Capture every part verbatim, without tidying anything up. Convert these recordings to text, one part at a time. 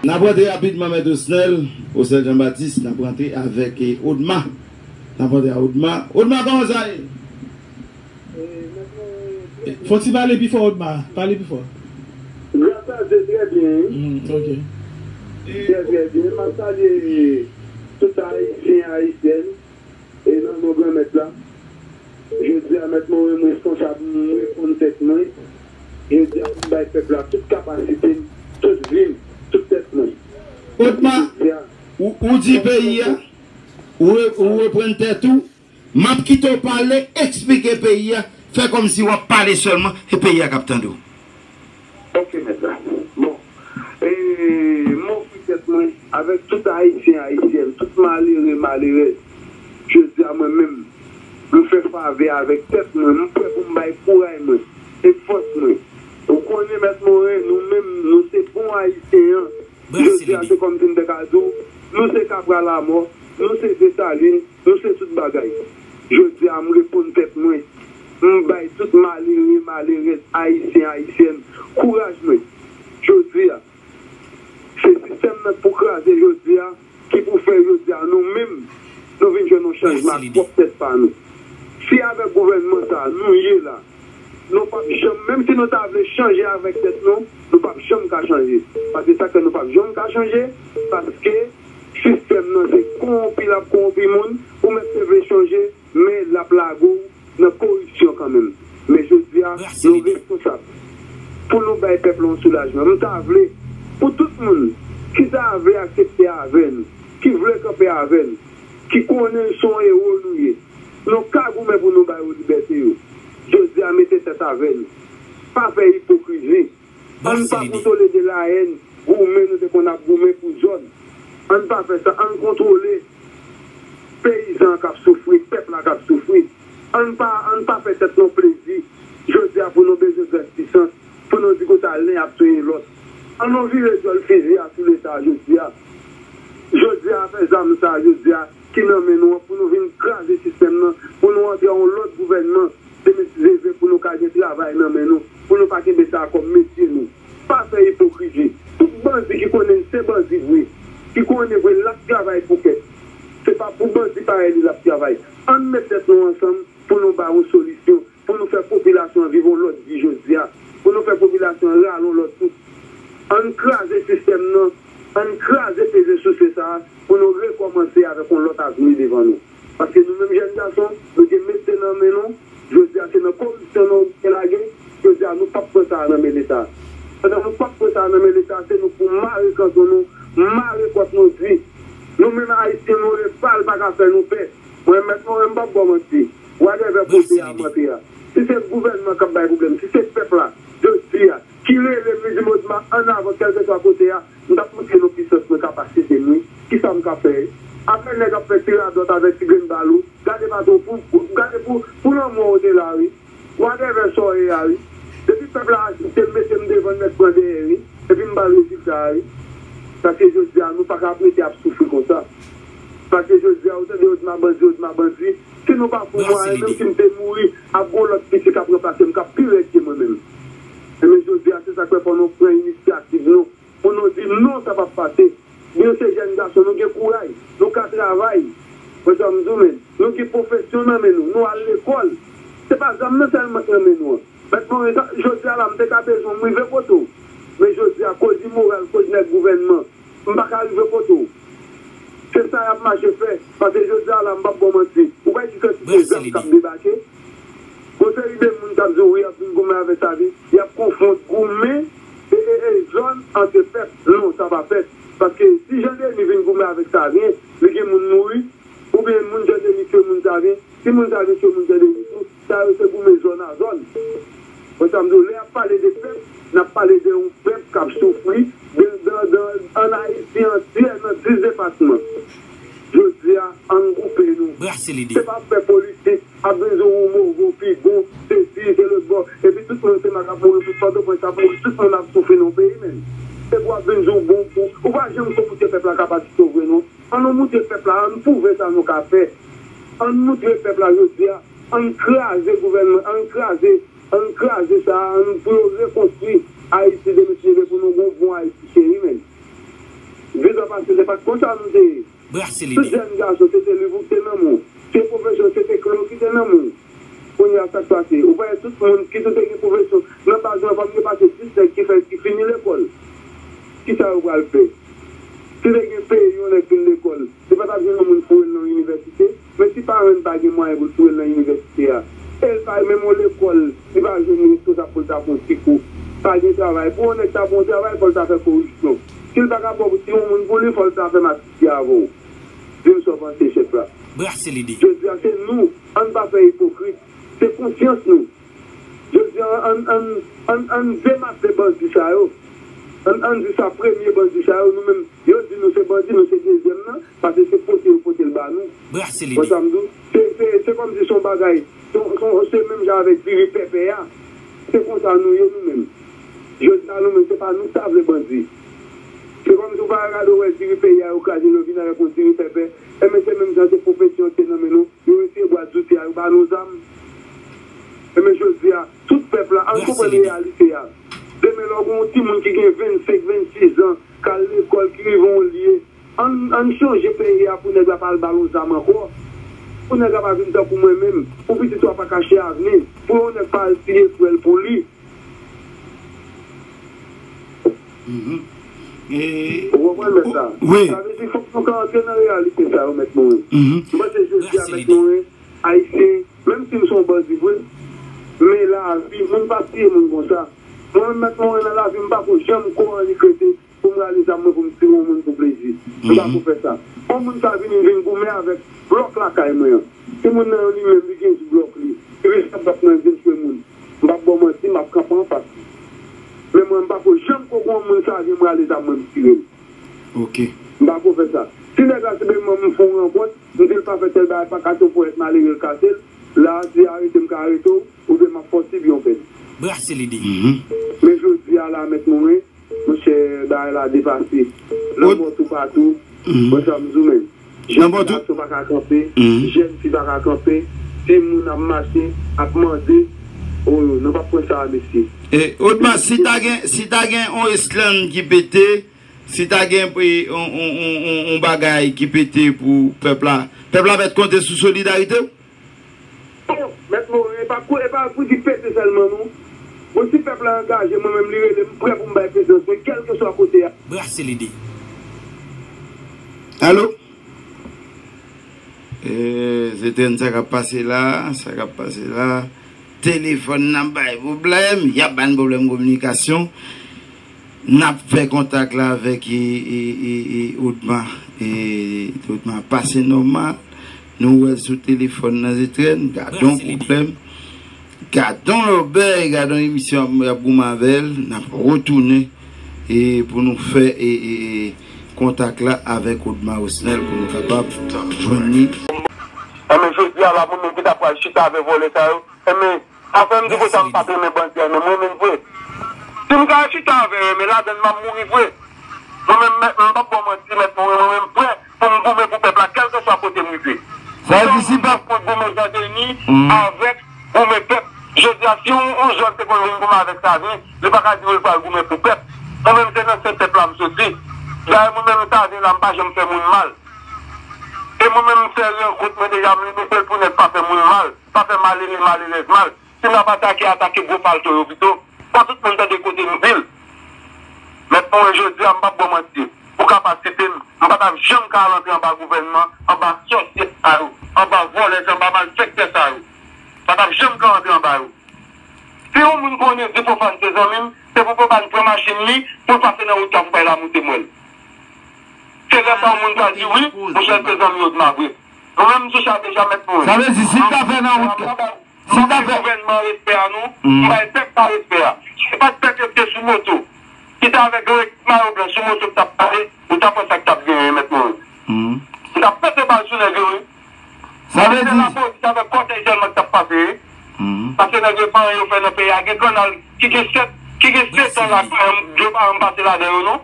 N ap rantre rapidman, Mèt Osnèl, Osnèl Jean Baptiste, n ap rantre avèk, eh, Odma. N ap rantre a Odma. Odma, kòman sa ye? Fò w ti pale pi fò, Odma. Pale pi fò. Gras a Dye, trè byen. Mm, ok. Trè, trè byen. M ap salye tout Ayisyen, Ayisyèn, e nan non Granmèt la. Jodi a, Mèt Morin, m responsab, m reponn tèt mwen. Jodi a, m bay pèp la tout kapasite m, tout vi m, tout tèt mwen. Odma, jodi a, ou, ou di peyi a, ou re-, ou reprann tèt ou, m ap kite w pale, eksplike peyi a, fè kòmsi w ap pale sèlman, e peyi a k ap tande w. Ok, mèt la. Bon. E, m ofri tèt mwen avèk tout Ayisyen, Ayisyèn, tout malere, malerèz. Jodi a, mwen menm, m fè favè avèk tèt mwen. M prè pou m bay kouray mwen e fòs mwen. Ou konnen, Mèt Morin, nou menm, nou se bon Ayisyen an. Jodi a, se kòmsi m te ka di w, nou se Kapra Lamò, nou se Desalin, nou se tout bagay. Jodi a, m reponn tèt mwen. M bay tout malere, malerèz, Ayisyen, Ayisyèn, kouraj mwen. Jodi a, se sistèm nan k pou kraze jodi a, ki pou fè jodi a nou menm, nou vin jwenn yon chanjman ak pwòp tèt pa nou. Si avèk gouvènman sa a nou ye la, nou p ap janm, menm si nou ta vle chanje avèk tèt nou, nou p ap janm ka chanje. Paske sa k fè nou p ap janm ka chanje, paske sistèm nan se kowonpi l ap kowonpi moun, ou mèt te vle chanje, men l ap lage w nan koripsyon kanmenm. Men jodi a, nou responsab pou nou bay pèp la yon soulajman. M ta vle pou tout moun ki ta vle aksepte avè n, ki vle kanpe avè n, ki konnen se yon ewo nou ye, nou ka goumen pou nou ba yo libète yo. Jodi a, mete tèt avè n. Pa fè ipokrizi. Ann pa kontole de layèn, goumen nou te konn ap goumen pou zòn. Ann pa fè sa, ann kontwole peyizan an k ap soufri, pèp la k ap soufri. Ann pa, ann pa fè tèt nou plezi. Jodi a, pou nou bezwen grèv pisans, pou nou di kote a len ap touye lòt. Ann nou vire dyòl fizi a sou Leta jodi a. Jodi a, afè zam sa a, jodi a, ki nan men nou an, pou nou vin kraze sistèm nan, pou nou antre yon lòt gouvènman, demesizeve pou nou ka gen travay nan men nou, pou nou pa kenbe sa kòm metye nou. Pa fè ipokrizi. Tout bandi ki konnen l se bandi vre, ki konnen vre l ap travay pou pèp. Se pa pou bandi parèy li l ap travay. Ann met tèt nou ansanm pou nou ba yon solisyon, pou nou fè popilasyon an viv yon lòt vi jodi a, pou nou fè popilasyon an rale yon lòt souf. Ann kraze sistèm nan, ann kraze peze souse sa a, pou nou rekòmanse avèk yon lòt avni devan nou. Paske nou menm jèn gason, nou gen metye nan men nou, jodi a se nan koripsyon nou gen lage, jodi a nou p ap pran sa a nan men Leta. Pandan nou p ap pran sa a nan men Leta, se nou pou mare kanton nou, mare kòt nou di. Nou menm Ayisyen, nou revèy pa ka fè nou pè. Mwen, Mèt Morin, m p ap ba w manti. Whatever kote a m antre a. Si se gouvènman k ap bay pwoblèm, si se pèp la, jodi a, ki rele m, li di m, Odma, ann avan, kèlkeswa kote a, m t ap montre nou pisans mwen, kapasite m, wi. Kisa m ka fè? Apre nèg ap fè ti radòt avèk ti grenn bal ou, gade patwon, pou, gade pou, pou lanmò w te la, wi. Whatever sa w ye a, wi. Depi pèp la asepte m, mete m devan, nèg pran dèyè, wi. Epi m ba l rezilta a, wi. Paske jodi a, nou pa ka ap rete ap soufri konsa. Paske jodi a, ou tande yo di m a bandi, yo di m a bandi. Si nou pa fou mwayen, menm si m te mouri, ap gon lòt pitit k ap ranplase m, k ap pi rèd ke mwen menm. Enben, jodi a, se sa k fè fò nou pran inisyativ nou, pou nou di non, sa p ap pase. Nou se jèn gason, nou gen kouraj, nou ka travay. Wè sa m di w, men, nou gen pwofesyon nan men nou, nou al lekòl. Se pa zam nan sèlman k nan men nou an. Mèt Morin, jodi a la, m te ka bezwen w, m rive kote w. Men jodi a, koz imoral, koz nèg gouvènman, m pa ka rive kote w. Se sa y ap mache fè, paske jodi a la, m p ap ba w manti. Ou pa di kantite zam k ap debake? Gon seri de moun k ap di w, wi, y ap vin goumen avèk Savyen, y ap konfonn goumen e, e, e zòn antre pèp. Non, sa pa fèt. Paske si Jan Deni vin goumen avèk Savyen, li gen moun mouri, oubyen moun Jan Deni tchwe moun Savyen, si moun Savyen tchwe moun Jan Deni tou, sa yo se goumen zòn a zòn. Wè sa m di w, lè y ap pale de pèp, n ap pale de yon pèp k ap soufri de, de, de, ann Ayiti antyè nan dis depatman. Jodi a, ann gwoupe nou. Se pa fè politik, ap vin di w ou move, w pi bon, sesi, se lòt bò. Epi tout moun se makak mouri, tout Pòtoprens ap mouri, tout moun ap soufri nan peyi menm. Epi w ap vin di w bon pou, ou pa janm ko moutre pèp la kapasite w vre non. Ann nou moutre pèp la, ann pwouve sa nou ka fè. Ann moutre pèp la jodi a, ann kraze gouvènman, ann kraze, ann kraze sa, ann pou yo rekonstwi Ayiti de mèt cheve pou nou gon bon Ayiti cheri menm. Dizan pase, se pa t konsa nou te ye. Tout jèn gason, se te liv ou ki te nan men w. Se pwofesyon, se te kle w ki te nan men w. Kounye a, sa k pase? Ou pa wè tout moun ki tou te gen pwofesyon nan baz lan, pa m gen pase dis nèg ki fè, ki fini lekòl. Kisa yo pral fè? Si te gen peyi yon nèg fin lekòl, li pa t ap jwenn yon moun foure l nan yon inivèsite. Men si paran l pa gen mwayen pou l foure l nan inivèsite a, e l pa menm yon lekòl, li pa jwenn responsab pou l ta fè yon ti kou, pa gen travay. Pou yon nèg ta fè yon travay, fò l ta fè koripsyon. Si l pa ka ba w ti yon moun pou li, fò l ta fè masisi avè w. Di m sa w panse, chèf la. Brase lide. Jodi a, se nou, ann pa fè ipokrit. Se konsyans nou. Jodi a, ann, ann, ann, ann demaske bandi sa yo. Ann, ann di sa premye bandi sa yo, nou menm, yo di nou se bandi, nou se dezyèm nan, paske se pote yo pote l ba nou. Brase lide. Wè sa m di w? Se, se, se kòmsi se yon bagay, se, se, se menm jan avèk diri pèpè a. Se konsa nou ye nou menm. Jodi a, nou menm, se pa nou k ta vle bandi. Se kòmsi w pa gade, w wè diri peyi a, yo kraze l, yo vin avèk yon diri pèpè. Enben, se menm jan se pwofesyon te nan men nou. Yo retire bwat zouti a, yo ba nou zam. Enben, jodi a, tout pèp la, ann konprann reyalite a. Demen, lè w gen yon timoun ki gen vennsenk, vennsis zan, k al lekòl, ki rive yon lye, ann, ann chanje peyi a pou nèg la pa al ba l yon zam ankò. Pou nèg la pa vin tankou mwen menm, pou pitit ou a pa kache avni, pou yon nèg pa al tiye frè l pou li. Mhm. E, ou konprann, mèt la? Wi. Sa vle di, fòk nou ka antre nan reyalite sa yo, mèt Morin. Mhm. M panse jodi a, mèt Morin, Ayisyen, menm si m se yon bandi vre, men lavi, moun pa tiye moun konsa. Mwen menm, mèt Morin, nan lavi m, m pa ko janm ko annik rete pou m rale zam mwen pou m tire yon moun pou plezi. M pa ko fè sa. Yon moun sa vini, vin goumen avèk blòk lakay mwen an. Timoun nan, li menm, li gen blòk li. Li vin fè blòk nan vin tchwe moun. M p ap ba w manti, m ap kanpe anfas li. Men mwen, m pa ko janm ko gon moun sa vin m rale zam mwen m tire l. Ok. M pa ko fè sa. Si nèg la se menm mwen, m fè yon rankont, m di l pa fè tèl bagay, pa kase yon ponyèt malere, l kase l. La, si arete m ka arete w, oubyen m ap fè w sibi yon pèn. Brase lide. Mhm. Men jodi a la, mèt Morin, monchè, bagay la depase. Lanmò toupatou. Mhm. Wè sa m di w, men. Jèn gason pa ka kanpe, jèn fi pa ka kanpe, timoun ap mache, ap mande, o, nou p ap pran sa a, mesye. E, Odma, si ta gen, si ta gen yon eslann ki pete, si ta gen, e, yon, yon, yon, yon, yon bagay ki pete pou pèp la, pèp la mèt konte sou solidarite w? Mèt Morin, e pa kou, e pa pou di pete sèlman, non. Bon, si pèp la angaje, mwen menm, li rele m, m prè pou m bay prezans mwen, kèlkeswa kote a. Brase lide. Alo? E, se tèn sa k ap pase la, sa k ap pase la. Telefòn nan bay pwoblèm, y ap ba n pwoblèm kominikasyon. N ap fè kontak la avèk, e, e, e, e, Odma. E, Odma pase nòmal. Nou wè l sou telefòn nan, Zetren. Gadon pwoblèm. Gadon lòbèy, gadon emisyon ap, ap goumen avè l. N ap retounen, e, pou nou fè, e, e, e, kontak la avèk Odma Osnel pou nou kapab jwenn li. Enben, jodi a la, moun menm ki ta pral chita avè vòlè sa yo, enben, afè m di konsa, m pa t renmen bandi a, men m renmen l vre. Si m ka chita avè yo, enben, ladann m ap mouri vre. Mwen menm, m, m p ap ba w manti, mèt Morin, mwen menm, m prè pou m goumen pou pèp la, kèlkeswa kote m rive. Sa vle di si pèp pou goumen Jan Deni avèk goumen pèp. Jodi a, si yon, yon zòn te konn vin goumen avèk Savyen, li pa ka di w li pral goumen pou pèp. Mwen menm, se nan sen pèp la m soti. Dayè, mwen menm, Savyen la, m pa janm fè moun mal. E mwen menm, m fè rankont mwen deja, m limite l pou nèg pa fè moun mal, pa fè malere, malerèz mal. Si n ap atake, atake gwo palto yo pito. Fò tout moun tande kote m di l. Mèt Morin, jodi a, m p ap ba w manti. Pou kapasite m, m pa t ap janm ka al antre anba gouvènman, anba sòsyè sa yo, anba vòlè sa, anba malfektè sa yo. M pa t ap janm ka antre anba yo. Si yon moun konnen di Pwofàn se zanmi m, se pou Pwofàn pran machin li, pou l pase nan wout la pou bay lamoute m wè l. Se lè sa yon moun pral di wi, monchè, l se zanmi Odma vre. Mwen menm, m sou sa deja, mèt Morin. Sa vle di, si l ta fè nan wout la, si l ta fè gouvènman respè a nou, m bay pèp la respè a. Si se pa t pèp yo ki te sou moto, ki te avèk gwo ekip mayo blan sou moto k t ap pale, ou t ap wè sa k t ap genyen, mèt Morin. M t ap pete bal sou nèg yo, wi. Sa vle di, se lapolis avèk kòtèj sèlman ki t ap pase, wi. Paske nèg yo pa anyen yo fè nan peyi a. Gen kannal ki gen sèt, ki gen sèt an la, yo pa janm pase ladan yo, non.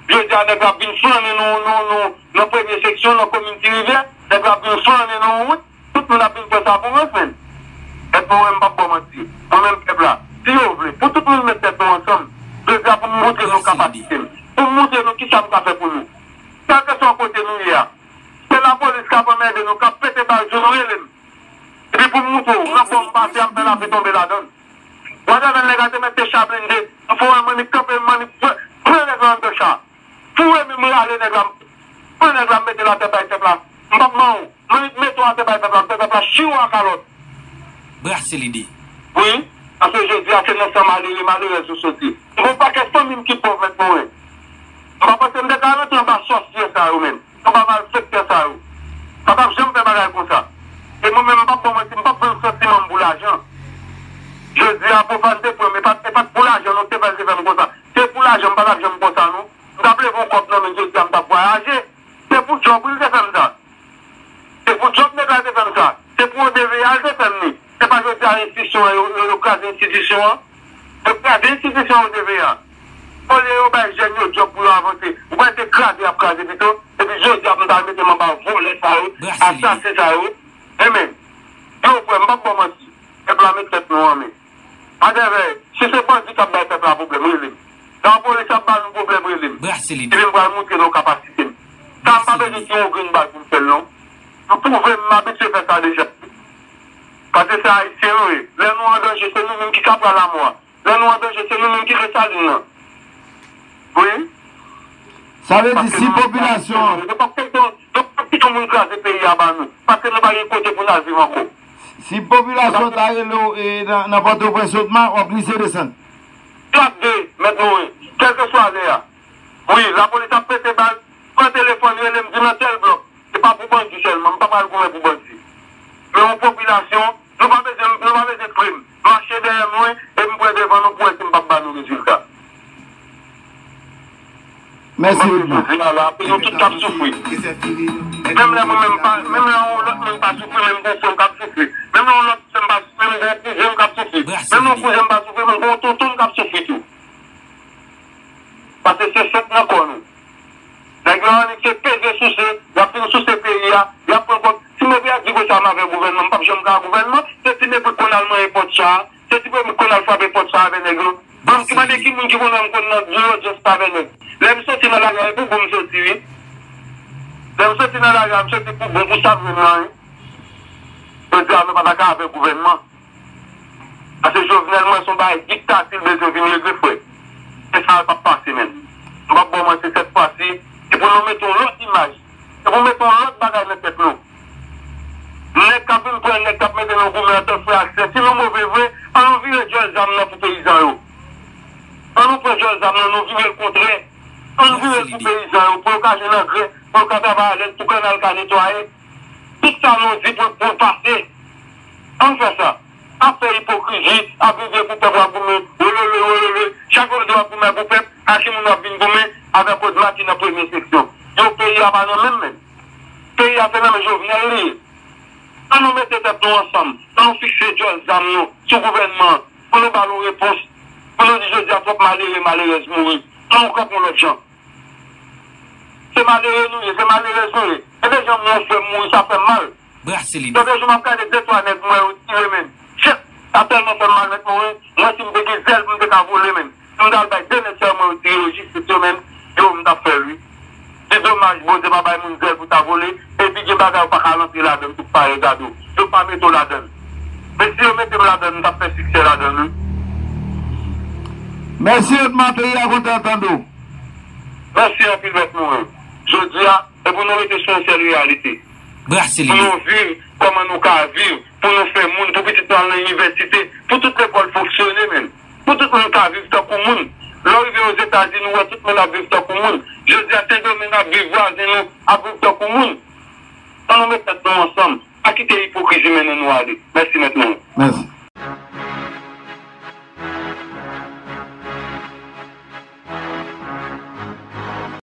Jodi a, nèg la ap vin flannen nan, nan, nan, nan premye seksyon, nan komin Ti Rivyè, nèg la ap vin flannen nan wout, tout moun ap vin pran sa pou rans, menm. Mèt Morin, m p ap ba w manti. Mwen menm, pèp la, si yo vle, pou tout moun met tèt nou ansanm, jodi a, pou m montre nou kapasite m. Pou m Koute nou, kisa m ka fè pou nou? Kèlkeswa kote nou ye a, se lapolis k ap anmède nou, k ap pete bal sou nou, rele m. Epi pou m moutre w, nan bò m pase, y ap fè lapli tonbe ladan l. Whatever, nèg la te mèt te cha blende, m fè w wè Mannik kanpe, Mannik pran, pran nèg la anndan cha. Foure men m rale nèg la, pran nèg la m mete l atè bay pèp la. M p ap manyen w. Mannik mete w atè bay pèp la, m fè pèp la chire w a kalòt. Brase lide. Wi, paske jodi a se nan san malere, malerèz ou soti. M gon pakèt fanmi m ki pòv mèt mwen. M pa panse m te ka rantre anba sòsyè sa yo menm. Anba malfektè sa yo. Pa t ap janm fè bagay konsa. E mwen menm, m p ap ba w manti, m p ap vann santiman m pou lajan. Jodi a, pwofàn te pran m, e pa t, e pa t pou lajan non, se fè l te fè m konsa. Se pou lajan, m pa t ap janm konsa non. M t ap leve yon kòb nan men l, jodi a, m t ap vwayaje. Se pou djòb wi l te fè m sa. Se pou djòb nèg la te fè m sa. Se pou O D V A l te fè m li. Se pa jodi a enstitisyon an, yo, yo, yo kraze enstitisyon an. Yo kraze enstitisyon O D V A. Olye yo bay jèn yo djòb pou yo avanse, ou pa te kraze y ap kraze pito, epi jodi a pou n ta al mete m anba vòlè sa yo, asasen sa yo. Enben, yo frè m, m p ap ba w manti, pèp la met tèt nou an men. Whatever, si se bandi k ap bay pèp la pwoblèm, rele m. Lapolis ap ba nou pwoblèm, rele m. Epi m pral moutre nou kapasite m. Sa m pa bezwen gen yon grenn bal pou m fè l non. M pwouve m, m abitye fè sa deja. Paske se Ayisyen nou ye. Lè nou an danje, se nou menm ki ka pran lamò a. Lè nou an danje, se nou menm ki Desalin nan. Wi. Sa vle di si popilasyon an. Nou p ap kite, nou p ap kite yon moun kraze peyi a ba nou. Paske nou pa gen kote pou n al viv ankò. Si popilasyon ta rele w e nan, nan Pòtoprens Otman, w ap glise desann. Klak de, mèt Morin. Kèlkeswa lè a. Wi, lapolis ap pete bal, pran telefòn, rele m, di nan tèl blòk. Se pa pou bandi sèlman, m pa pral goumen pou bandi. Men yon popilasyon, nou pa bezwen, nou pa bezwen pre m. Mache dèyè mwen, e m pran devan nou pou wè si m p ap ba nou rezilta. Mèsi, Edman. Jodi a la, nou tout k ap soufri. Menm lè mwen menm pa, menm lè yon lòt moun pa soufri, menm gon frè m k ap soufri. Menm lè yon lòt sè m pa soufri, menm gon kouzen m k ap soufri. Menm yon kouzen m pa soufri, menm gon tonton m k ap soufri tou. Paske se fèt nan kò nou. Nèg yo annik se peze souse, y ap vin souse peyi a, y ap pran kòb. Ti Mepri ap di konsa m avè gouvènman, m p ap janm ka gouvènman, se Ti Mepri k konn al manyen pòt sa a, se Ti Mepri k konn al frape pòt sa a avè nèg yo. Ban m ki mande ki moun ki konn wè m konn nan yon odyans avè nèg. Lè m soti nan lari a, e pou bon m soti, wi. Lè m soti nan lari a, m soti pou bon, pou sa m jwenn nan, wi. Jodi a, nou pa ta ka avè gouvènman. Paske Jovenel, mwen, se yon bagay diktati l bezwen vin regle, frè. E sa, l p ap pase, menm. M p ap ba w manti, sèt fwa si, se pou nou mete yon lòt imaj. Se pou mete yon lòt bagay nan tèt nou. Nèg k ap vin pran nèg k ap mete nou goumen antan frè ak sè. Si nou move vre, an nou vire djòl zam nan pou peyizan yo. An nou pran djòl zam nan, nou vire l kontrè. An nou vire l pou peyizan yo, pou yo ka jwenn angrè, pou yo ka travay alèz, pou kannal ka netwaye. Tout sa nou di pou, pou l pase. Ann fè sa. Ap fè ipokrizi, ap rive pou pèp w ap goumen, wololo, wololo. Chak jou w ap goumen pou pèp, a ki moun w ap vin goumen? Avèk Odma ki nan premye seksyon. Yo, peyi a pa nan men m menm. Peyi a se nan men Jovenel li ye. Ann nou mete tèt nou ansanm, ann nou fikse djòl zam nou sou gouvènman an, pou nou ba l yon repons, pou nou di jodi a twòp malere, malerèz mouri. Ann nou kanpe yon lòt jan. Se malere nou ye, se malerèz nou ye. E deja m wè yon frè m mouri, sa fè m mal. Brase li. Lòt jou m ap gade de twa nèg m wè yo tire men. Chèf, sa tèlman fè m mal mèt Morin, mwen si m te gen zèl pou m te ka vole men. Si m t al bay de nèg sèlman yo tire yo jis sèt semèn, yo m t ap fè l wi. Se domaj Bondye pa bay moun zèl pou ta vole, epi gen bagay ou pa ka rantre ladan l, tout parèy gade w. Yo pa mete w ladan l. Men si yo mete m ladan l, m t ap fè siksè ladan l wi. Mèsi Odma, peyi a kontan tande w. Mèsi anpil mèt Morin. Jodi a, e pou nou rete sou yon sèl reyalite. Brase li. Pou nou viv kòman nou ka viv, pou nou fè moun, pou pitit nou al nan inivèsite, pou tout lekòl fonksyone menm. Pou tout moun ka viv tankou moun. Lè w rive Ozetazini, ou wè tout moun ap viv tankou moun. Jodi a, Sendomeng ap viv, vwazen nou ap viv tankou moun. Ann nou met tèt nou ansanm. Pa kite ipokrizi mennen nou ale. Mèsi mèt Morin. Mèsi.